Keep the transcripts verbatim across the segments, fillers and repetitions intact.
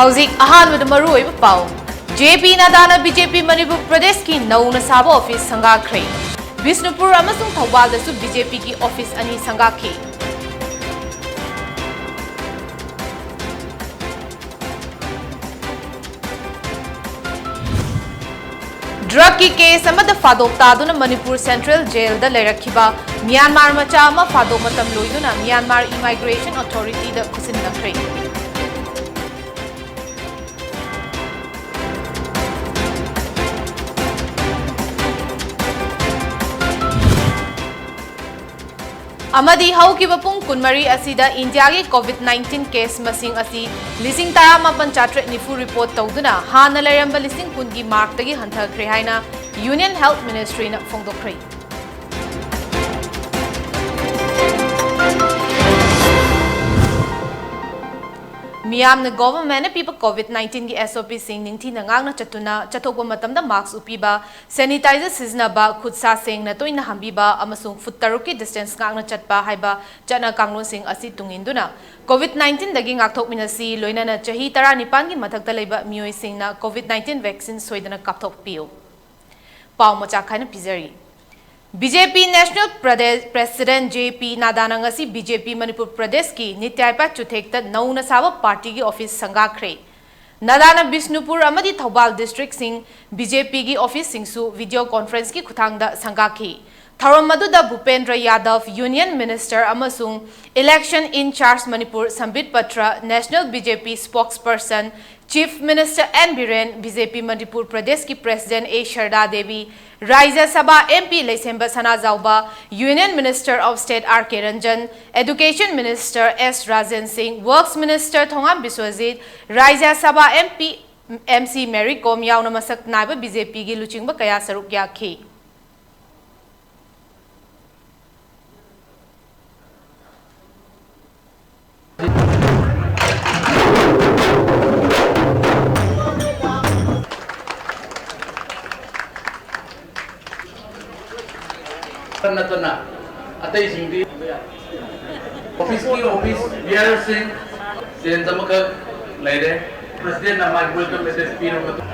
ꯍꯧꯖꯤꯛ ꯑꯍꯥꯟꯕꯗ ꯃꯔꯨꯑꯣꯏꯕ ꯄꯥꯎ꯫ ꯖꯦ ꯄꯤ ꯅꯗꯥꯅ ꯕꯤ ꯖꯦ ꯄꯤ ꯃꯅꯤꯄꯨꯔ ꯄ꯭ꯔꯗꯦꯁꯀꯤ ꯅꯧꯅ ꯁꯥꯕ ꯑꯣꯐꯤꯁ ꯁꯪꯒꯥꯈ꯭ꯔꯦ꯫ ꯕꯤꯁꯅꯨꯄꯨꯔ ꯑꯃꯁꯨꯡ ꯊꯧꯕꯥꯜꯗꯁꯨ ꯕꯤ ꯖꯦ ꯄꯤꯒꯤ ꯑꯣꯐꯤꯁ ꯑꯅꯤ ꯁꯪꯒꯥꯈꯤ꯫ ꯗ꯭ꯔꯒꯀꯤ ꯀꯦꯁ ꯑꯃꯗ ꯐꯥꯗꯣꯛ ꯇꯥꯗꯨꯅ ꯃꯅꯤꯄꯨꯔ ꯁꯦꯟꯇ꯭ꯔꯦꯜ ꯖꯦꯜꯗ ꯂꯩꯔꯛꯈꯤꯕ ꯃ꯭ꯌꯥꯟꯃꯥꯔ ꯃꯆꯥ ꯑꯃ ꯐꯥꯗꯣꯛ ꯃꯇꯝ ꯂꯣꯏꯗꯨꯅ ꯃ꯭ꯌꯥꯟꯃꯥꯔ ꯏꯃꯥꯏꯒ꯭ꯔꯦꯁꯟ ꯑꯣꯊꯣꯔꯤꯇꯤꯗ ꯈꯨꯠꯁꯤꯟꯅꯈ꯭ꯔꯦ꯫ ꯑꯃꯗꯤ ꯍꯧꯈꯤꯕ ꯄꯨꯡ ꯀꯨꯟꯃꯔꯤ ꯑꯁꯤꯗ ꯏꯟꯗꯤꯌꯥꯒꯤ ꯀꯣꯚꯤꯗ ꯅꯥꯏꯟꯇꯤꯟ ꯀꯦꯁ ꯃꯁꯤꯡ ꯑꯁꯤ ꯂꯤꯁꯤꯡ ꯇꯔꯥꯃꯥꯄꯟ ꯆꯥꯇ꯭ꯔꯦꯠ ꯅꯤꯐꯨ ꯔꯤꯄꯣꯔꯠ ꯇꯧꯗꯨꯅ ꯍꯥꯟꯅ ꯂꯩꯔꯝꯕ ꯂꯤꯁꯤꯡ ꯀꯨꯟꯒꯤ ꯃꯥꯔꯛꯇꯒꯤ ꯍꯟꯊꯈ꯭ꯔꯦ ꯍꯥꯏꯅ ꯌꯨꯅꯤꯌꯟ ꯍꯦꯜꯊ ꯃꯤꯅꯤꯁꯇ꯭ꯔꯤꯅ ꯐꯣꯡꯗꯣꯛꯈ꯭ꯔꯦ꯫ ꯃꯤꯌꯥꯝꯅ ꯒꯣꯚꯔꯟꯃꯦꯟꯠꯅ ꯄꯤꯕ ꯀꯣꯚꯤꯗ ꯅꯥꯏꯟꯇꯤꯟꯒꯤ ꯑꯦꯁ ꯑꯣ ꯄꯤꯁꯤꯡ ꯅꯤꯡꯊꯤꯅ ꯉꯥꯛꯅ ꯆꯠꯇꯨꯅ, ꯆꯠꯊꯣꯛꯄ ꯃꯇꯝꯗ ꯃꯥꯁꯛ ꯎꯞꯄꯤꯕ, ꯁꯦꯅꯤꯇꯥꯏꯖꯔ ꯁꯤꯖꯤꯟꯅꯕ, ꯈꯨꯠ ꯁꯥ ꯁꯦꯡꯅ ꯇꯣꯏꯅ ꯍꯥꯝꯕꯤꯕ ꯑꯃꯁꯨꯡ ꯐꯨꯠ ꯇꯔꯨꯛꯀꯤ ꯗꯤꯁꯇꯦꯟꯁ ꯉꯥꯛꯅ ꯆꯠꯄ ꯍꯥꯏꯕ ꯆꯠꯅ ꯀꯥꯡꯂꯣꯟꯁꯤꯡ ꯑꯁꯤ ꯇꯨꯡ ꯏꯟꯗꯨꯅ ꯀꯣꯚꯤꯗ ꯅꯥꯏꯟꯇꯤꯟꯗꯒꯤ ꯉꯥꯛꯊꯣꯛꯃꯤꯟꯅꯁꯤ, ꯂꯣꯏꯅꯅ ꯆꯍꯤ ꯇꯔꯥꯅꯤꯄꯥꯟꯒꯤ ꯃꯊꯛꯇ ꯂꯩꯕ ꯃꯤꯑꯣꯏꯁꯤꯡꯅ ꯀꯣꯚꯤꯗ ꯅꯥꯏꯟꯇꯤꯟ ꯚꯦꯛꯁꯤꯟ ꯁꯣꯏꯗꯅ ꯀꯥꯞꯊꯣꯛꯄꯤꯌꯨ꯫ ꯄꯥꯎ ꯃꯆꯥ ꯈꯥꯏꯅ ꯄꯤꯖꯔꯤ꯫ ꯕꯤ ꯖꯦ ꯄꯤ ꯅꯦꯁꯅꯦꯜ ꯄ꯭ꯔꯗꯦ-, ꯄ꯭ꯔꯦꯁꯤꯗꯦꯟꯠ ꯖꯦ ꯄꯤ ꯅꯥꯗꯥꯅ ꯉꯁꯤ ꯕꯤ ꯖꯦ ꯄꯤ ꯃꯅꯤꯄꯨꯔ ꯄ꯭ꯔꯗꯦꯁꯀꯤ ꯅꯤꯇ꯭ꯌꯥꯏꯄꯥ ꯆꯨꯊꯦꯛꯇ ꯅꯧꯅ ꯁꯥꯕ ꯄꯥꯔꯇꯤꯒꯤ ꯑꯣꯐꯤꯁ ꯁꯪꯒꯥꯈ꯭ꯔꯦ꯫ ꯅꯥꯗꯥꯅ ꯕꯤꯁꯅꯨꯄꯨꯔ ꯑꯃꯗꯤ ꯊꯧꯕꯥꯜ ꯗꯤꯁꯇ꯭ꯔꯤꯛꯁꯤꯡ ꯕꯤ ꯖꯦ ꯄꯤꯒꯤ ꯑꯣꯐꯤꯁꯁꯤꯡꯁꯨ ꯚꯤꯗꯤꯑꯣ ꯀꯣꯟꯐ꯭ꯔꯦꯟꯁꯀꯤ ꯈꯨꯠꯊꯥꯡꯗ ꯁꯪꯒꯥꯈꯤ꯫ ꯊꯧꯔꯝ ꯑꯗꯨꯗ ꯚꯨꯄꯦꯟꯗ꯭ꯔ ꯌꯥꯗꯚ, ꯌꯨꯅꯤꯌꯟ ꯃꯤꯅꯤꯁꯇꯔ ꯑꯃꯁꯨꯡ election in charge Manipur Sambit Patra, national B J P spokesperson, chief minister N Biren, B J P Manipur ꯄ꯭ꯔꯗꯦꯁꯀꯤ president A Sharda Devi, Rajya Sabha M P Leishemba Sanajaoba, union minister of state R K Ranjan, education minister S Rajen Singh, works minister ꯊꯣꯉꯥꯝ ꯕꯤꯁ꯭ꯋꯖꯤꯠ, ꯔꯥꯖ꯭ꯌ Sabha M ꯄꯤ, M C Mary ꯀꯣꯝ ꯌꯥꯎꯅ ꯃꯁꯛ ꯅꯥꯏꯕ B J ꯄꯤꯒꯤ ꯂꯨꯆꯤꯡꯕ ꯀꯌꯥ ꯁꯔꯨꯛ ꯌꯥꯈꯤ꯫ ꯅꯠꯇꯅ ꯑꯇꯩꯁꯤꯡꯗꯤ ꯑꯣꯐꯤꯁꯀꯤ ꯑꯣꯐꯤꯁ ꯕꯤꯌꯥꯔꯁꯤꯡ ꯆꯦꯟꯖ ꯑꯃꯈꯛ ꯂꯩꯔꯦ꯫ President ꯅ ꯃꯥꯒꯤ welcome message ꯄꯤꯔꯕ ꯃꯇꯨꯡ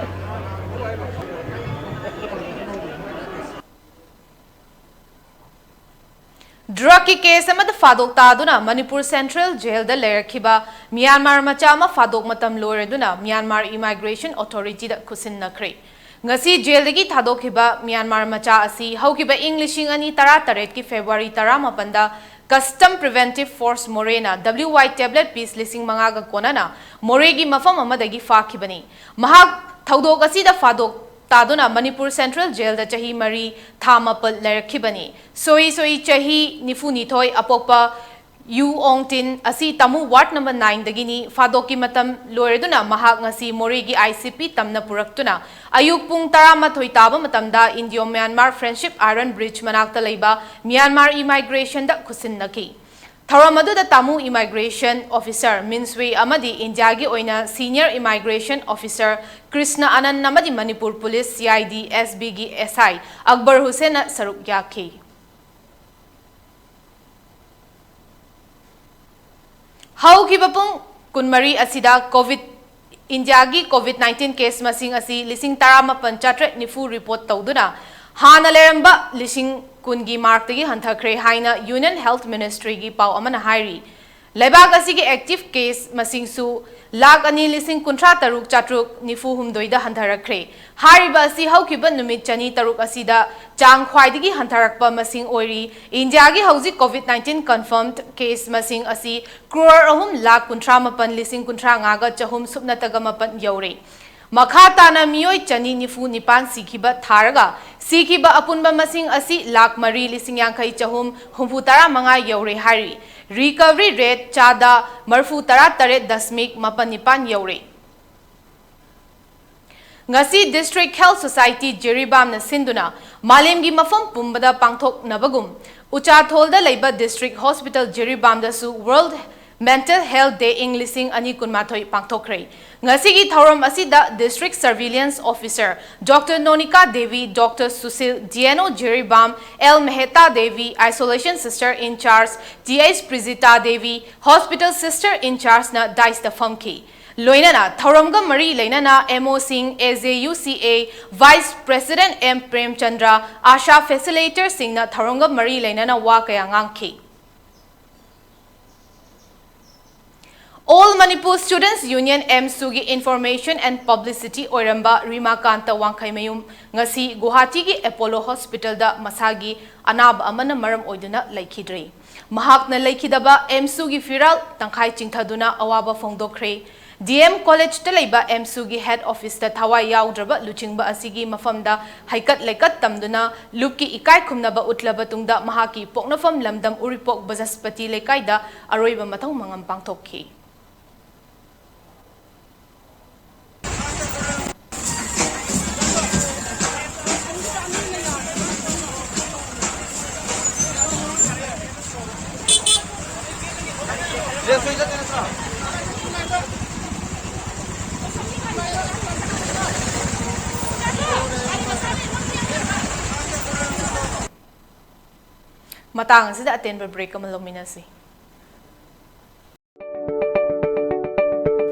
ꯗ꯭ꯔꯒꯀꯤ ꯀꯦꯁ ꯑꯃꯗ ꯐꯥꯗꯣꯛ ꯇꯥꯗꯨꯅ ꯃꯅꯤꯄꯨꯔ ꯁꯦꯟꯇ꯭ꯔꯦꯜ ꯖꯦꯜꯗ ꯂꯩꯔꯛꯈꯤꯕ ꯃ꯭ꯌꯥꯟꯃꯥꯔ ꯃꯆꯥ ꯑꯃ ꯐꯥꯗꯣꯛ ꯃꯇꯝ ꯂꯣꯏꯔꯗꯨꯅ ꯃ꯭ꯌꯥꯟꯃꯥꯔ ꯏꯃꯥꯏꯒ꯭ꯔꯦꯁꯟ ꯑꯣꯊꯣꯔꯤꯇꯤꯗ ꯈꯨꯠꯁꯤꯟꯅꯈ꯭ꯔꯦ꯫ ꯉꯁꯤ ꯖꯦꯜꯗꯒꯤ ꯊꯥꯗꯣꯛꯈꯤꯕ ꯃ꯭ꯌꯥꯟꯃꯥꯔ ꯃꯆꯥ ꯑꯁꯤ ꯍꯧꯈꯤꯕ ꯏꯪ ꯂꯤꯁꯤꯡ ꯑꯅꯤ ꯇꯔꯥ ꯇꯔꯦꯠꯀꯤ ꯐꯦꯕ꯭ꯔꯨꯋꯥꯔꯤ ꯇꯔꯥꯃꯥꯄꯟꯗ ꯀꯁꯇꯝ ꯄ꯭ꯔꯤꯚꯦꯟꯇꯤꯚ ꯐꯣꯔꯁ ꯃꯣꯔꯦꯅ W Y tablet piece ꯂꯤꯁꯤꯡ ꯃꯉꯥꯒ ꯀꯣꯟꯅꯅ ꯃꯣꯔꯦꯒꯤ ꯃꯐꯝ ꯑꯃꯗꯒꯤ ꯐꯥꯈꯤꯕꯅꯤ꯫ ꯃꯍꯥꯛ ꯊꯧꯗꯣꯛ ꯑꯁꯤꯗ ꯐꯥꯗꯣꯛ ꯇꯥꯗꯨꯅ ꯃꯅꯤꯄꯨꯔ ꯁꯦꯟꯇ꯭ꯔꯦꯜ ꯖꯦꯜꯗ ꯆꯍꯤ ꯃꯔꯤ ꯊꯥ ꯃꯥꯄꯜ ꯂꯩꯔꯛꯈꯤꯕꯅꯤ꯫ ꯁꯣꯏ ꯁꯣꯏ ꯆꯍꯤ ꯅꯤꯐꯨꯅꯤꯊꯣꯏ ꯑꯄꯣꯛꯄ ꯌꯨ ꯑꯣꯡ ꯇꯤꯟ ꯑꯁꯤ ꯇꯥꯃꯨ ꯋꯥꯔꯗ ꯅꯝꯕꯔ ꯅꯥꯏꯟꯗꯒꯤꯅꯤ꯫ ꯐꯥꯗꯣꯛꯀꯤ ꯃꯇꯝ ꯂꯣꯏꯔꯗꯨꯅ ꯃꯍꯥꯛ ꯉꯁꯤ ꯃꯣꯔꯦꯒꯤ I C P ꯇꯝꯅ ꯄꯨꯔꯛꯇꯨꯅ ꯑꯌꯨꯛ ꯄꯨꯡ ꯇꯔꯥꯃꯥꯊꯣꯏ ꯇꯥꯕ ꯃꯇꯝꯗ ꯏꯟꯗꯤꯌꯣ ꯃ꯭ꯌꯥꯟꯃꯥꯔ ꯐ꯭ꯔꯦꯟꯗꯁꯤꯞ ꯑꯥꯏꯔꯟ ꯕ꯭ꯔꯤꯖ ꯃꯅꯥꯛꯇ ꯂꯩꯕ ꯃ꯭ꯌꯥꯟꯃꯥꯔ ꯏꯃꯥꯏꯒ꯭ꯔꯦꯁꯟꯗ ꯈꯨꯠꯁꯤꯟꯅꯈꯤ꯫ ꯊꯧꯔꯝ ꯑꯗꯨꯗ ꯇꯥꯃꯨ ꯏꯃꯥꯏꯒ꯭ꯔꯦꯁꯟ ꯑꯣꯐꯤꯁꯔ ꯃꯤꯟꯁꯋꯦ ꯑꯃꯗꯤ ꯏꯟꯗꯤꯌꯥꯒꯤ ꯑꯣꯏꯅ ꯁꯤꯅꯤꯌꯔ ꯏꯃꯥꯏꯒ꯭ꯔꯦꯁꯟ ꯑꯣꯐꯤꯁꯔ ꯀ꯭ꯔꯤꯁꯅ ꯑꯅꯟ ꯑꯃꯗꯤ Manipur police C I D S B ꯒꯤ S I ꯑꯛꯕꯔ ꯍꯨꯁꯦꯟꯅ ꯁꯔꯨꯛ ꯌꯥꯈꯤ꯫ ꯍꯧꯈꯤꯕ ꯄꯨꯡ ꯀꯨꯟꯃꯔꯤ ꯑꯁꯤꯗ ꯀꯣꯚꯤꯗ, ꯏꯟꯗꯤꯌꯥꯒꯤ ꯀꯣꯚꯤꯗ ꯅꯥꯏꯟꯇꯤꯟ ꯀꯦꯁ ꯃꯁꯤꯡ ꯑꯁꯤ ꯂꯤꯁꯤꯡ ꯇꯔꯥꯃꯥꯄꯟ ꯆꯥꯇ꯭ꯔꯦꯠ ꯅꯤꯐꯨ ꯔꯤꯄꯣꯔꯠ ꯇꯧꯗꯨꯅ ꯍꯥꯟꯅ ꯂꯩꯔꯝꯕ ꯂꯤꯁꯤꯡ ꯀꯨꯟꯒꯤ ꯃꯥꯔꯛꯇꯒꯤ ꯍꯟꯊꯈ꯭ꯔꯦ ꯍꯥꯏꯅ ꯌꯨꯅꯤꯌꯟ ꯍꯦꯜꯊ ꯃꯤꯅꯤꯁꯇ꯭ꯔꯤꯒꯤ ꯄꯥꯎ ꯑꯃꯅ ꯍꯥꯏꯔꯤ꯫ ꯂꯩꯕꯥꯛ ꯑꯁꯤꯒꯤ ꯑꯦꯛꯇꯤꯚ ꯀꯦꯁ ꯃꯁꯤꯡꯁꯨ ꯂꯥꯈ ꯑꯅꯤ ꯂꯤꯁꯤꯡ ꯀꯨꯟꯊ꯭ꯔꯥ ꯇꯔꯨꯛ ꯆꯥꯇ꯭ꯔꯨꯛ ꯅꯤꯐꯨ ꯍꯨꯝꯗꯣꯏꯗ ꯍꯟꯊꯔꯛꯈ꯭ꯔꯦ꯫ ꯍꯥꯏꯔꯤꯕ ꯑꯁꯤ ꯍꯧꯈꯤꯕ ꯅꯨꯃꯤꯠ ꯆꯅꯤ ꯇꯔꯨꯛ ꯑꯁꯤꯗ ꯆꯥꯡ ꯈ꯭ꯋꯥꯏꯗꯒꯤ ꯍꯟꯊꯔꯛꯄ ꯃꯁꯤꯡ ꯑꯣꯏꯔꯤ꯫ ꯏꯟꯗꯤꯌꯥꯒꯤ ꯍꯧꯖꯤꯛ ꯀꯣꯚꯤꯗ ꯅꯥꯏꯟꯇꯤꯟ ꯀꯟꯐꯥꯔꯝ ꯀꯦꯁ ꯃꯁꯤꯡ ꯑꯁꯤ ꯀ꯭ꯔꯣꯔ ꯑꯍꯨꯝ ꯂꯥꯈ ꯀꯨꯟꯊ꯭ꯔꯥ ꯃꯥꯄꯟ ꯂꯤꯁꯤꯡ ꯀꯨꯟꯊ꯭ꯔꯥ ꯃꯉꯥꯒ ꯆꯍꯨꯝ ꯁꯨꯞꯅ ꯇꯒ ꯃꯥꯄꯟ ꯌꯧꯔꯦ꯫ ꯃꯈꯥ ꯇꯥꯅ ꯃꯤꯑꯣꯏ ꯆꯅꯤ ꯅꯤꯐꯨ ꯅꯤꯄꯥꯟ ꯁꯤꯈꯤꯕ ꯊꯥꯔꯒ, ꯁꯤꯈꯤꯕ ꯑꯄꯨꯟꯕ ꯃꯁꯤꯡ ꯑꯁꯤ ꯂꯥꯈ ꯃꯔꯤ ꯂꯤꯁꯤꯡ ꯌꯥꯡꯈꯩ ꯆꯍꯨꯝ ꯍꯨꯝꯐꯨ ꯇꯔꯥ ꯃꯉꯥ ꯌꯧꯔꯦ ꯍꯥꯏꯔꯤ꯫ ꯔꯤꯀꯚꯔꯤ ꯔꯦꯠ ꯆꯥꯗ ꯃꯔꯐꯨ ꯇꯔꯥ ꯇꯔꯦꯠ ꯗꯁꯃꯤꯛ ꯃꯥꯄꯟ ꯅꯤꯄꯥꯟ ꯌꯧꯔꯦ꯫ ꯉꯁꯤ ꯗꯤꯁꯇ꯭ꯔꯤꯛ ꯍꯦꯜꯊ ꯁꯣꯁꯥꯏꯇꯤ ꯖꯤꯔꯤꯕꯥꯝꯅ ꯁꯤꯟꯗꯨꯅ ꯃꯥꯂꯦꯝꯒꯤ ꯃꯐꯝ ꯄꯨꯝꯕꯗ ꯄꯥꯡꯊꯣꯛꯅꯕꯒꯨꯝ, ꯎꯆꯥꯊꯣꯜꯗ ꯂꯩꯕ ꯗꯤꯁꯇ꯭ꯔꯤꯛ ꯍꯣꯁꯄꯤꯇꯥꯜ ꯖꯤꯔꯤꯕꯥꯝꯗꯁꯨ ꯋꯥꯔꯜꯗ ꯃꯦꯟꯇꯦꯜ ꯍꯦꯜꯊ ꯗꯦ ꯏꯪ ꯂꯤꯁꯤꯡ ꯑꯅꯤ ꯀꯨꯟꯃꯥꯊꯣꯏ ꯄꯥꯡꯊꯣꯛꯈ꯭ꯔꯦ꯫ ꯉꯁꯤꯒꯤ ꯊꯧꯔꯝ ꯑꯁꯤꯗ district surveillance officer doctor Nonika Devi, doctor Sushil, D N O Jiribam, L Mehta Devi, isolation sister in charge T H Prijita Devi, hospital sister in chargeꯅ ꯗꯥꯏꯁꯇ ꯐꯝꯈꯤ꯫ ꯂꯣꯏꯅꯅ ꯊꯧꯔꯝꯒ ꯃꯔꯤ ꯂꯩꯅꯅ M O ꯁꯤꯡ, A J U C A Vice President M Premchandra, ASHA Facilitator ꯁꯤꯡꯅ ꯊꯧꯔꯝꯒ ꯃꯔꯤ ꯂꯩꯅꯅ ꯋꯥ ꯀꯌꯥ ꯉꯥꯡꯈꯤ꯫ All Manipur Students Union, AMSU ꯒꯤ Information and Publicity ꯑꯣꯏꯔꯝꯕ ꯔꯤꯃꯥꯀꯥꯟꯇ ꯋꯥꯡꯈꯩꯃꯌꯨꯝ ꯉꯁꯤ ꯒꯨꯋꯥꯍꯥꯇꯤꯒꯤ Apollo Hospital ꯗ ꯃꯁꯥꯒꯤ ꯑꯅꯥꯕ ꯑꯃꯅ ꯃꯔꯝ ꯑꯣꯏꯗꯨꯅ ꯂꯩꯈꯤꯗ꯭ꯔꯦ꯫ ꯃꯍꯥꯛꯅ ꯂꯩꯈꯤꯗꯕ AMSU ꯒꯤ ꯐꯤꯔꯥꯜ ꯇꯪꯈꯥꯏ ꯆꯤꯡꯊꯗꯨꯅ ꯑꯋꯥꯕ ꯐꯣꯡꯗꯣꯛꯈ꯭ꯔꯦ꯫ D M College ꯇ ꯂꯩꯕ AMSU ꯒꯤ Head Office ꯇ ꯊꯋꯥꯏ ꯌꯥꯎꯗ꯭ꯔꯕ ꯂꯨꯆꯤꯡꯕ ꯑꯁꯤꯒꯤ ꯃꯐꯝꯗ ꯍꯩꯀꯠ ꯂꯩꯀꯠ ꯇꯝꯗꯨꯅ ꯂꯨꯞꯀꯤ ꯏꯀꯥꯏ ꯈꯨꯝꯅꯕ ꯎꯠꯂꯕ ꯇꯨꯡꯗ ꯃꯍꯥꯛꯀꯤ ꯄꯣꯛꯅꯐꯝ ꯂꯝꯗꯝ ꯎꯔꯤꯄꯣꯛ ꯕꯖꯁꯄꯇꯤ ꯂꯩꯀꯥꯏꯗ ꯑꯔꯣꯏꯕ ꯃꯊꯧ ꯃꯉꯝ ꯄꯥꯡꯊꯣꯛꯈꯤ꯫ ꯃꯇꯥꯡ ꯑꯁꯤꯗ ꯑꯇꯦꯟꯕ break ꯑꯃ ꯂꯧꯃꯤꯟꯅꯁꯤ꯫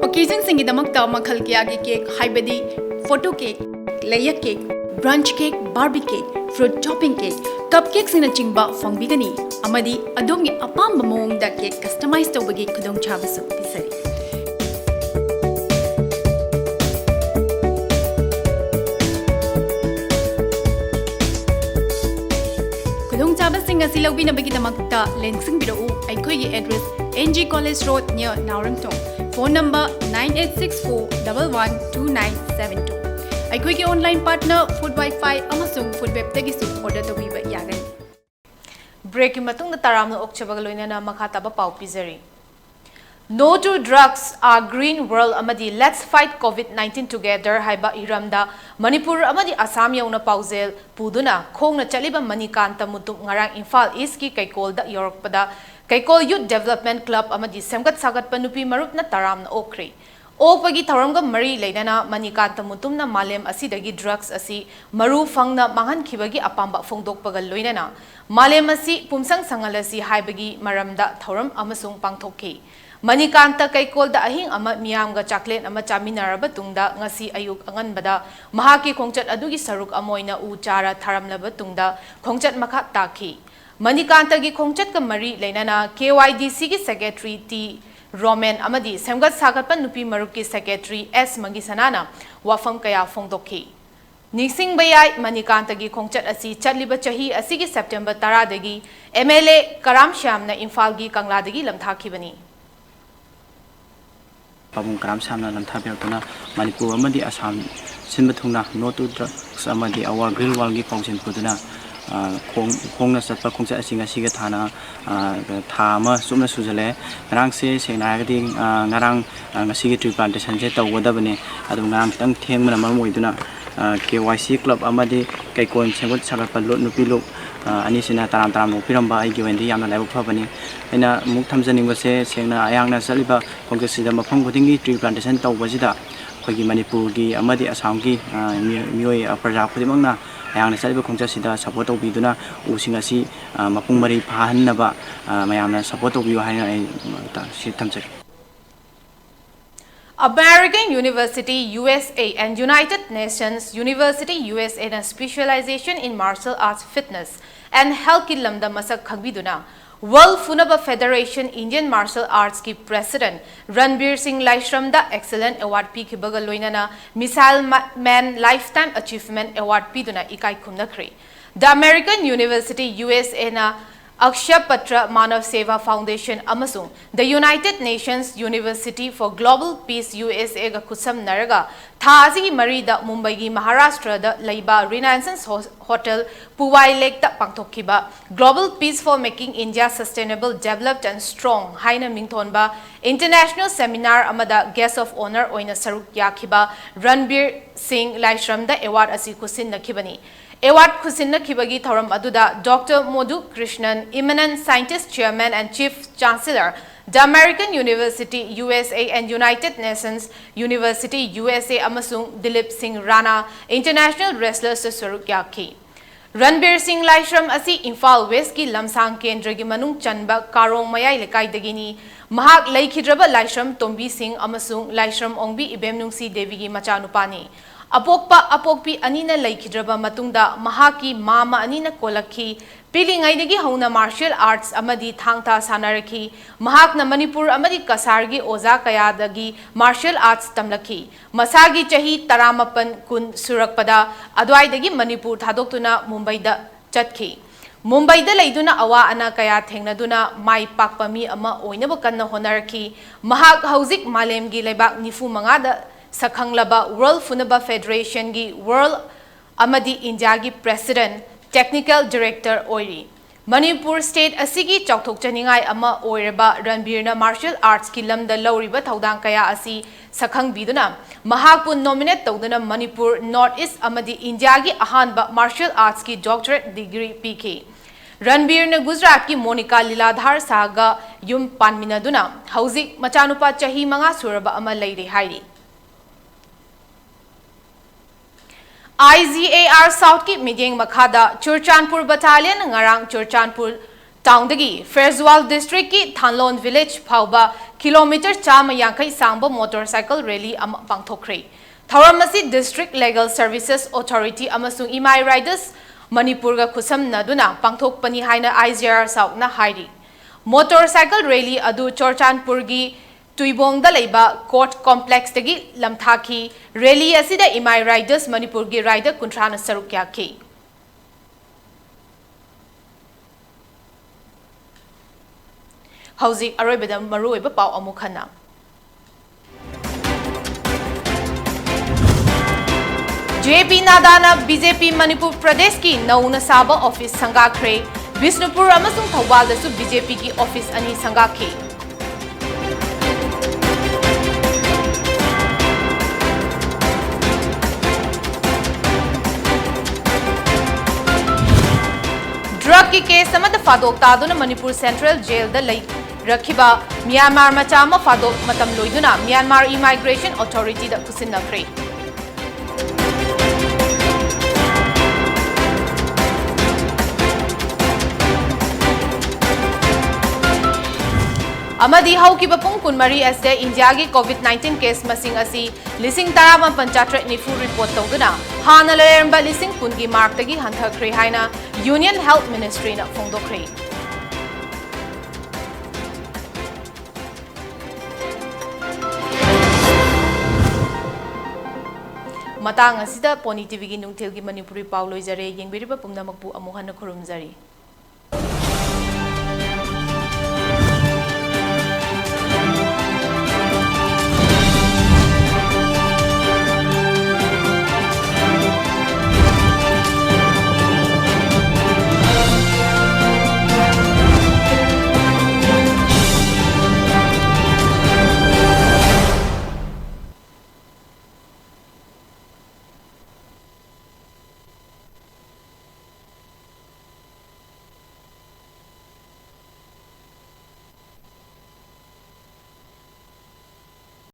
Occasion ꯁꯤꯡꯒꯤꯗꯃꯛꯇ ꯃꯈꯜ ꯀꯌꯥꯒꯤ cake, ꯍꯥꯏꯕꯗꯤ photo cake, layer cake, brunch cake, barbie cake, fruit topping cake, cupcake ꯁꯤꯡꯅꯆꯤꯡꯕ ꯐꯪꯕꯤꯒꯅꯤ, ꯑꯃꯗꯤ ꯑꯗꯣꯝꯒꯤ ꯑꯄꯥꯝꯕ ꯃꯑꯣꯡꯗ cake customize ꯇꯧꯕꯒꯤ ꯈꯨꯗꯣꯡꯆꯥꯕꯁꯨ ꯄꯤꯖꯔꯤ꯫ ꯈꯨꯗꯣꯡꯆꯥꯕꯁꯤꯡ ꯑꯁꯤ ꯂꯧꯕꯤꯅꯕꯒꯤꯗꯃꯛꯇ ꯂꯦꯡꯁꯤꯟꯕꯤꯔꯛꯎ ꯑꯩꯈꯣꯏꯒꯤ address, N G College Road, near ꯅꯥꯎꯔꯦꯝꯊꯣꯡ꯫ Phone number nine eight six four double one two nine seven two꯫ ꯑꯩꯈꯣꯏꯒꯤ online partner Food Wi-Fi ꯑꯃꯁꯨꯡ Food Web ꯇꯒꯤꯁꯨ order ꯇꯧꯕꯤꯕ ꯌꯥꯒꯅꯤ꯫ Break ꯀꯤ ꯃꯇꯨꯡꯗ ꯇꯔꯥꯝꯅ ꯑꯣꯛꯆꯕꯒ ꯂꯣꯏꯅꯅ ꯃꯈꯥ ꯇꯥꯕ ꯄꯥꯎ ꯄꯤꯖꯔꯤ꯫ No to drugs, a green world ꯑꯃꯗꯤ Let's fight COVID nineteen together ꯍꯥꯏꯕ ꯍꯤꯔꯝꯗ ꯃꯅꯤꯄꯨꯔ ꯑꯃꯗꯤ ꯑꯁꯥꯝ ꯌꯧꯅ ꯄꯥꯎꯖꯦꯜ ꯄꯨꯗꯨꯅ ꯈꯣꯡꯅ ꯆꯠꯂꯤꯕ ꯃꯅꯤꯀꯥꯟꯇ ꯃꯨꯇꯨꯝ ꯉꯔꯥꯡ ꯏꯝꯐꯥꯜ East ꯀꯤ ꯀꯩꯀꯣꯜꯗ ꯌꯧꯔꯛꯄꯗ ꯀꯩꯀꯣꯜ Youth Development Club ꯑꯃꯗꯤ ꯁꯦꯝꯒꯠ ꯁꯥꯒꯠꯄ ꯅꯨꯄꯤ ꯃꯔꯨꯞꯅ ꯇꯔꯥꯝꯅ ꯑꯣꯛꯈ꯭ꯔꯦ꯫ ꯑꯣꯛꯄꯒꯤ ꯊꯧꯔꯝꯒ ꯃꯔꯤ ꯂꯩꯅꯅ ꯃꯅꯤꯀꯥꯟꯇ ꯃꯨꯇꯨꯝꯅ ꯃꯥꯂꯦꯝ ꯑꯁꯤꯗꯒꯤ drugs ꯑꯁꯤ ꯃꯔꯨ ꯐꯪꯅ ꯃꯥꯡꯍꯟꯈꯤꯕꯒꯤ ꯑꯄꯥꯝꯕ ꯐꯣꯡꯗꯣꯛꯄꯒ ꯂꯣꯏꯅꯅ ꯃꯥꯂꯦꯝ ꯑꯁꯤ ꯄꯨꯝꯁꯪ ꯁꯪꯍꯜꯂꯁꯤ ꯍꯥꯏꯕꯒꯤ ꯃꯔꯝꯗ ꯊꯧꯔꯝ ꯑꯃꯁꯨ ꯄꯥꯡꯊꯣꯛꯈꯤ꯫ ꯃꯅꯤꯀꯥꯟꯇ ꯀꯩꯀꯣꯜꯗ ꯑꯍꯤꯡ ꯑꯃ ꯃꯤꯌꯥꯝꯒ ꯆꯥꯛꯂꯦꯟ ꯑꯃ ꯆꯥꯃꯤꯟꯅꯔꯕ ꯇꯨꯡꯗ ꯉꯁꯤ ꯑꯌꯨꯛ ꯑꯉꯟꯕꯗ ꯃꯍꯥꯛꯀꯤ ꯈꯣꯡꯆꯠ ꯑꯗꯨꯒꯤ ꯁꯔꯨꯛ ꯑꯃ ꯑꯣꯏꯅ ꯎ ꯆꯥꯔ ꯊꯥꯔꯝꯂꯕ ꯇꯨꯡꯗ ꯈꯣꯡꯆꯠ ꯃꯈꯥ ꯇꯥꯈꯤ꯫ ꯃꯅꯤꯀꯥꯟꯇꯒꯤ ꯈꯣꯡꯆꯠꯀ ꯃꯔꯤ ꯂꯩꯅꯅ KYDCꯒꯤ secretary T ꯔꯣꯃꯦꯟ ꯑꯃꯗꯤ ꯁꯦꯝꯒꯠ ꯁꯥꯒꯠꯄ ꯅꯨꯄꯤ ꯃꯔꯨꯞꯀꯤ secretary S ꯃꯪꯒꯤꯁꯅꯥꯅ ꯋꯥꯐꯝ ꯀꯌꯥ ꯐꯣꯡꯗꯣꯛꯈꯤ꯫ ꯅꯤꯡꯁꯤꯡꯕ ꯌꯥꯏ, ꯃꯅꯤꯀꯥꯟꯇꯒꯤ ꯈꯣꯡꯆꯠ ꯑꯁꯤ ꯆꯠꯂꯤꯕ ꯆꯍꯤ ꯑꯁꯤꯒꯤ September ꯇꯔꯥꯗꯒꯤ MLA ꯀꯔꯥꯝ ꯁ꯭ꯌꯥꯝꯅ ꯏꯝꯐꯥꯜꯒꯤ ꯀꯪꯂꯥꯗꯒꯤ ꯂꯝꯊꯥꯈꯤꯕꯅꯤ꯫ ꯄꯥꯕꯨꯡ ꯀꯔꯥꯝ ꯁ꯭ꯌꯥꯝꯅ ꯂꯝꯊꯥꯕꯤꯔꯛꯇꯨꯅ ꯃꯅꯤꯄꯨꯔ ꯑꯃꯗꯤ ꯑꯁꯥꯝ ꯁꯤꯟꯕ ꯊꯨꯡꯅ No to Drugs ꯑꯃꯗꯤ Our Green Worldꯒꯤ ꯄꯥꯎꯖꯦꯜ ꯄꯨꯗꯨꯅ, ꯑ, ꯈꯣꯡ-, ꯈꯣꯡꯅ ꯆꯠꯄ ꯈꯣꯡꯆꯠ ꯑꯁꯤ ꯉꯁꯤꯒ ꯊꯥꯅ, ꯑ, ꯊꯥ ꯑꯃ ꯆꯨꯞꯅ ꯁꯨꯖꯜꯂꯛꯑꯦ꯫ ꯉꯔꯥꯡꯁꯦ ꯁꯦꯡꯅ ꯍꯥꯏꯔꯒꯗꯤ, ꯑ, ꯉꯔꯥꯡ, ꯑ, ꯉꯁꯤꯒꯤ tree plantationꯁꯦ ꯇꯧꯒꯗꯕꯅꯦ꯫ ꯑꯗꯨ ꯉꯔꯥꯡ ꯈꯤꯇꯪ ꯊꯦꯡꯕꯅ ꯃꯔꯝ ꯑꯣꯏꯗꯨꯅ, ꯑ, KYC club ꯑꯃꯗꯤ ꯀꯩꯀꯣꯟ ꯁꯦꯝꯒꯠ ꯁꯥꯒꯠꯄ ꯂꯨꯞ-, ꯅꯨꯄꯤ ꯂꯨꯞ, ꯑ, ꯑꯅꯤꯁꯤꯅ ꯇꯔꯥꯝ ꯇꯔꯥꯝꯅ ꯑꯣꯛꯄꯤꯔꯝꯕ ꯑꯩꯒꯤ ꯑꯣꯏꯅꯗꯤ ꯌꯥꯝꯅ ꯂꯥꯏꯕꯛ ꯐꯕꯅꯤ꯫ ꯑꯩꯅ ꯑꯃꯨꯛ ꯊꯝꯖꯅꯤꯡꯕꯁꯦ, ꯁꯦꯡꯅ ꯑꯩꯍꯥꯛꯅ ꯆꯠꯂꯤꯕ ꯈꯣꯡꯆꯠꯁꯤꯗ ꯃꯐꯝ ꯈꯨꯗꯤꯡꯒꯤ tree plantation ꯇꯧꯕꯁꯤꯗ ꯑꯩꯈꯣꯏꯒꯤ ꯃꯅꯤꯄꯨꯔꯒꯤ ꯑꯃꯗꯤ ꯑꯁꯥꯝꯒꯤ, ꯑ, ꯃꯤꯑꯣꯏ-, ꯃꯤꯑꯣꯏ, ꯑ, ꯄ꯭ꯔꯖꯥ ꯈꯨꯗꯤꯡꯃꯛꯅ ꯑꯩꯍꯥꯛꯅ ꯆꯠꯂꯤꯕ ꯈꯣꯡꯆꯠꯁꯤꯗ support ꯇꯧꯕꯤꯗꯨꯅ ꯎꯁꯤꯡ ꯑꯁꯤ, ꯑ, ꯃꯄꯨꯡ ꯃꯔꯩ ꯐꯥꯍꯟꯅꯕ, ꯑ, ꯃꯌꯥꯝꯅ support ꯇꯧꯕꯤꯌꯨ ꯍꯥꯏꯅ ꯑꯩ, ꯑ, ꯁꯤ ꯊꯝꯖꯒꯦ꯫ American University, USA and United Nations University, USAꯅ specialization in martial arts, fitness and healthꯀꯤ ꯂꯝꯗ ꯃꯁꯛ ꯈꯪꯕꯤꯗꯨꯅ World Funaba Federation Indian Martial Artsꯀꯤ president ꯔꯟꯕꯤꯔ ꯁꯤꯡ ꯂꯥꯏꯁ꯭ꯔꯝꯗ excellent award ꯄꯤꯈꯤꯕꯒ ꯂꯣꯏꯅꯅ Missile Ma-, Man Lifetime Achievement Award ꯄꯤꯗꯨꯅ ꯏꯀꯥꯏ ꯈꯨꯝꯅꯈ꯭ꯔꯦ꯫ The American University, USAꯅ Akshaya Patra Manav Seva Foundation ꯑꯃꯁꯨꯡ The United Nations University for Global Peace, USAꯒ ꯈꯨꯠꯁꯝꯅꯔꯒ ꯊꯥ ꯑꯁꯤꯒꯤ ꯃꯔꯤꯗ ꯃꯨꯝꯕꯩꯒꯤ ꯃꯍꯥꯔꯥꯁꯇ꯭ꯔꯗ ꯂꯩꯕ Renaissance Ho-, Hotel Puwai Lakeꯇ ꯄꯥꯡꯊꯣꯛꯈꯤꯕ Global Peace for Making India Sustainable, Developed and Strong ꯍꯥꯏꯅ ꯃꯤꯡꯊꯣꯟꯕ international seminar ꯑꯃꯗ guest of honour ꯑꯣꯏꯅ ꯁꯔꯨꯛ ꯌꯥꯈꯤꯕ ꯔꯟꯕꯤꯔ ꯁꯤꯡ ꯂꯥꯏꯁ꯭ꯔꯝꯗ award ꯑꯁꯤ ꯈꯨꯠꯁꯤꯟꯅꯈꯤꯕꯅꯤ꯫ ꯑꯦꯋꯥꯔꯗ ꯈꯨꯠꯁꯤꯟꯅꯈꯤꯕꯒꯤ ꯊꯧꯔꯝ ꯑꯗꯨꯗ Doctor Madhu Krishnan, Eminent Scientist, Chairman and Chief Chancellor, The American University, U S A and United Nations University, U S A ꯑꯃꯁꯨꯡ ꯗꯤꯂꯤꯞ ꯁꯤꯡ ꯔꯥꯅꯥ, International Wrestlers ꯁꯔꯨꯛ ꯌꯥꯈꯤ꯫ ꯔꯟꯕꯤꯔ ꯁꯤꯡ ꯂꯥꯏꯁ꯭ꯔꯝ ꯑꯁꯤ ꯏꯝꯐꯥꯜ ꯋꯦꯁꯀꯤ ꯂꯝꯁꯥꯡ ꯀꯦꯟꯗ꯭ꯔꯒꯤ ꯃꯅꯨꯡ ꯆꯟꯕ ꯀꯥꯔꯣꯡ ꯃꯌꯥꯏ ꯂꯩꯀꯥꯏꯗꯒꯤꯅꯤ꯫ ꯃꯍꯥꯛ ꯂꯩꯈꯤꯗ꯭ꯔꯕ ꯂꯥꯏꯁ꯭ꯔꯝ ꯇꯣꯝꯕꯤ ꯁꯤꯡ ꯑꯃꯁꯨꯡ ꯂꯥꯏꯁ꯭ꯔꯝ ꯑꯣꯡꯕꯤ ꯏꯕꯦꯝꯅꯨꯡꯁꯤ ꯗꯦꯕꯤꯒꯤ ꯃꯆꯥꯅꯨꯄꯥꯅꯤ꯫ ꯑꯄꯣꯛꯄ ꯑꯄꯣꯛꯄꯤ ꯑꯅꯤꯅ ꯂꯩꯈꯤꯗ꯭ꯔꯕ ꯃꯇꯨꯡꯗ ꯃꯍꯥꯛꯀꯤ ꯃꯥꯃ ꯑꯅꯤꯅ ꯀꯣꯜꯂꯛꯈꯤ꯫ ꯄꯤꯛꯂꯤꯉꯩꯗꯒꯤ ꯍꯧꯅ martial arts ꯑꯃꯗꯤ ꯊꯥꯡ ꯇꯥ ꯁꯥꯟꯅꯔꯛꯈꯤ꯫ ꯃꯍꯥꯛꯅ ꯃꯅꯤꯄꯨꯔ ꯑꯃꯗꯤ ꯀꯁꯥꯔꯒꯤ ꯑꯣꯖꯥ ꯀꯌꯥꯗꯒꯤ martial arts ꯇꯝꯂꯛꯈꯤ꯫ ꯃꯁꯥꯒꯤ ꯆꯍꯤ ꯇꯔꯥꯃꯥꯄꯟ ꯀꯨꯟ ꯁꯨꯔꯛꯄꯗ ꯑꯗꯨꯋꯥꯏꯗꯒꯤ ꯃꯅꯤꯄꯨꯔ ꯊꯥꯗꯣꯛꯇꯨꯅ ꯃꯨꯝꯕꯩꯗ ꯆꯠꯈꯤ꯫ ꯃꯨꯝꯕꯩꯗ ꯂꯩꯗꯨꯅ ꯑꯋꯥ ꯑꯅꯥ ꯀꯌꯥ ꯊꯦꯡꯅꯗꯨꯅ ꯃꯥꯏ ꯄꯥꯛꯄ ꯃꯤ ꯑꯃ ꯑꯣꯏꯅꯕ ꯀꯟꯅ ꯍꯣꯠꯅꯔꯛꯈꯤ꯫ ꯃꯍꯥꯛ ꯍꯧꯖꯤꯛ ꯃꯥꯂꯦꯝꯒꯤ ꯂꯩꯕꯥꯛ ꯅꯤꯐꯨ ꯃꯉꯥꯗ ꯁꯛꯈꯪꯂꯕ World ꯐꯨꯅꯕ Federation ꯒꯤ World ꯑꯃꯗꯤ ꯏꯟꯗꯤꯌꯥꯒꯤ President, Technical Director ꯑꯣꯏꯔꯤ꯫ ꯃꯅꯤꯄꯨꯔ state ꯑꯁꯤꯒꯤ ꯆꯥꯎꯊꯣꯛꯆꯅꯤꯡꯉꯥꯏ ꯑꯃ ꯑꯣꯏꯔꯕ ꯔꯟꯕꯤꯔꯅ martial arts ꯀꯤ ꯂꯝꯗ ꯂꯧꯔꯤꯕ ꯊꯧꯗꯥꯡ ꯀꯌꯥ ꯑꯁꯤ ꯁꯛꯈꯪꯕꯤꯗꯨꯅ ꯃꯍꯥꯛꯄꯨ nominate ꯇꯧꯗꯨꯅ ꯃꯅꯤꯄꯨꯔ, North East ꯑꯃꯗꯤ ꯏꯟꯗꯤꯌꯥꯒꯤ ꯑꯍꯥꯟꯕ martial arts ꯀꯤ doctorate degree ꯄꯤꯈꯤ꯫ ꯔꯟꯕꯤꯔꯅ ꯒꯨꯖꯔꯥꯠꯀꯤ ꯃꯣꯅꯤꯀꯥ ꯂꯤꯂꯥꯙꯥꯔ ꯁꯥꯍꯒ ꯌꯨꯝ ꯄꯥꯟꯃꯤꯟꯅꯗꯨꯅ ꯍꯧꯖꯤꯛ ꯃꯆꯥꯅꯨꯄꯥ ꯆꯍꯤ ꯃꯉꯥ ꯁꯨꯔꯕ ꯑꯃ ꯂꯩꯔꯦ ꯍꯥꯏꯔꯤ꯫ I G A R South ꯀꯤ ꯃꯤꯠꯌꯦꯡ ꯃꯈꯥꯗ ꯆꯨꯔꯆꯥꯟꯄꯨꯔ battalion ꯅ ꯉꯔꯥꯡ ꯆꯨꯔꯆꯥꯟꯄꯨꯔ town ꯗꯒꯤ ꯐꯦꯔꯖꯋꯥꯜ district ꯀꯤ ꯊꯥꯟꯂꯣꯟ village ꯐꯥꯎꯕ kilometre ꯆꯥꯝꯃ ꯌꯥꯡꯈꯩ ꯁꯥꯡꯕ motorcycle rally ꯑꯃ ꯄꯥꯡꯊꯣꯛꯈ꯭ꯔꯦ꯫ ꯊꯧꯔꯝ ꯑꯁꯤ District Legal Services Authority ꯑꯃꯁꯨꯡ ꯏꯃꯥꯏ Riders ꯃꯅꯤꯄꯨꯔꯒ ꯈꯨꯠꯁꯝꯅꯗꯨꯅ ꯄꯥꯡꯊꯣꯛꯄꯅꯤ ꯍꯥꯏꯅ I G R South ꯅ ꯍꯥꯏꯔꯤ꯫ Motorcycle rally ꯑꯗꯨ ꯆꯨꯔꯆꯥꯟꯄꯨꯔꯒꯤ ꯇꯨꯏꯕꯣꯡꯗ ꯂꯩꯕ court complex ꯇꯒꯤ ꯂꯝꯊꯥꯈꯤ꯫ Rally ꯑꯁꯤꯗ ꯏꯃꯥꯏ Riders ꯃꯅꯤꯄꯨꯔꯒꯤ rider ꯀꯨꯟꯊ꯭ꯔꯥꯅ ꯁꯔꯨꯛ ꯌꯥꯈꯤ꯫ ꯍꯧꯖꯤꯛ ꯑꯔꯣꯏꯕꯗ ꯃꯔꯨꯑꯣꯏꯕ ꯄꯥꯎ ꯑꯃꯨꯛ ꯍꯟꯅ꯫ J P ꯅꯥꯗꯥꯅ B J P Manipur ꯄ꯭ꯔꯗꯦꯁꯀꯤ ꯅꯧꯅ ꯁꯥꯕ office ꯁꯪꯒꯥꯈ꯭ꯔꯦ꯫ ꯕꯤꯁꯅꯨꯄꯨꯔ ꯑꯃꯁꯨꯡ ꯊꯧꯕꯥꯜꯗꯁꯨ B J P ꯒꯤ office ꯑꯅꯤ ꯁꯪꯒꯥꯈꯤ꯫ ꯀꯦꯁ ꯑꯃꯗ ꯐꯥꯗꯣꯛ ꯇꯥꯗꯨꯅ ꯃꯅꯤꯄꯨꯔ ꯁꯦꯟꯇ꯭ꯔꯦꯜ ꯖꯦꯜꯗ ꯂꯩꯔꯛꯈꯤꯕ ꯃ꯭ꯌꯥꯟꯃꯥꯔ ꯃꯆꯥ ꯑꯃ ꯐꯥꯗꯣꯛ ꯃꯇꯝ ꯂꯣꯏꯗꯨꯅ ꯃ꯭ꯌꯥꯟꯃꯥꯔ ꯏꯃꯥꯏꯒ꯭ꯔꯦꯁꯟ ꯑꯣꯊꯣꯔꯤꯇꯤꯗ ꯈꯨꯠꯁꯤꯟꯅꯈ꯭ꯔꯦ꯫ ꯑꯃꯗꯤ ꯍꯧꯈꯤꯕ ꯄꯨꯡ ꯀꯨꯟꯃꯔꯤ ꯑꯁꯤꯗ ꯏꯟꯗꯤꯌꯥꯒꯤ ꯀꯣꯚꯤꯗ ꯅꯥꯏꯟꯇꯤꯟ ꯀꯦꯁ ꯃꯁꯤꯡ ꯑꯁꯤ ꯂꯤꯁꯤꯡ ꯇꯔꯥꯃꯥꯄꯟ ꯆꯥꯇ꯭ꯔꯦꯠ ꯅꯤꯐꯨ ꯔꯤꯄꯣꯔꯠ ꯇꯧꯗꯨꯅ ꯍꯥꯟꯅ ꯂꯩꯔꯝꯕ ꯂꯤꯁꯤꯡ ꯀꯨꯟꯒꯤ ꯃꯥꯔꯛꯇꯒꯤ ꯍꯟꯊꯈ꯭ꯔꯦ ꯍꯥꯏꯅ ꯌꯨꯅꯤꯌꯟ ꯍꯦꯜꯊ ꯃꯤꯅꯤꯁꯇ꯭ꯔꯤꯅ ꯐꯣꯡꯗꯣꯛꯈ꯭ꯔꯦ꯫ ꯃꯇꯥꯡ ꯑꯁꯤꯗ ꯄꯣꯅꯤ ꯇꯤꯚꯤꯒꯤ ꯅꯨꯡꯊꯤꯜꯒꯤ ꯃꯅꯤꯄꯨꯔꯤ ꯄꯥꯎ ꯂꯣꯏꯖꯔꯦ꯫ ꯌꯦꯡꯕꯤꯔꯤꯕ ꯄꯨꯝꯅꯃꯛꯄꯨ ꯑꯃꯨꯛ ꯍꯟꯅ ꯈꯨꯔꯨꯝꯖꯔꯤ꯫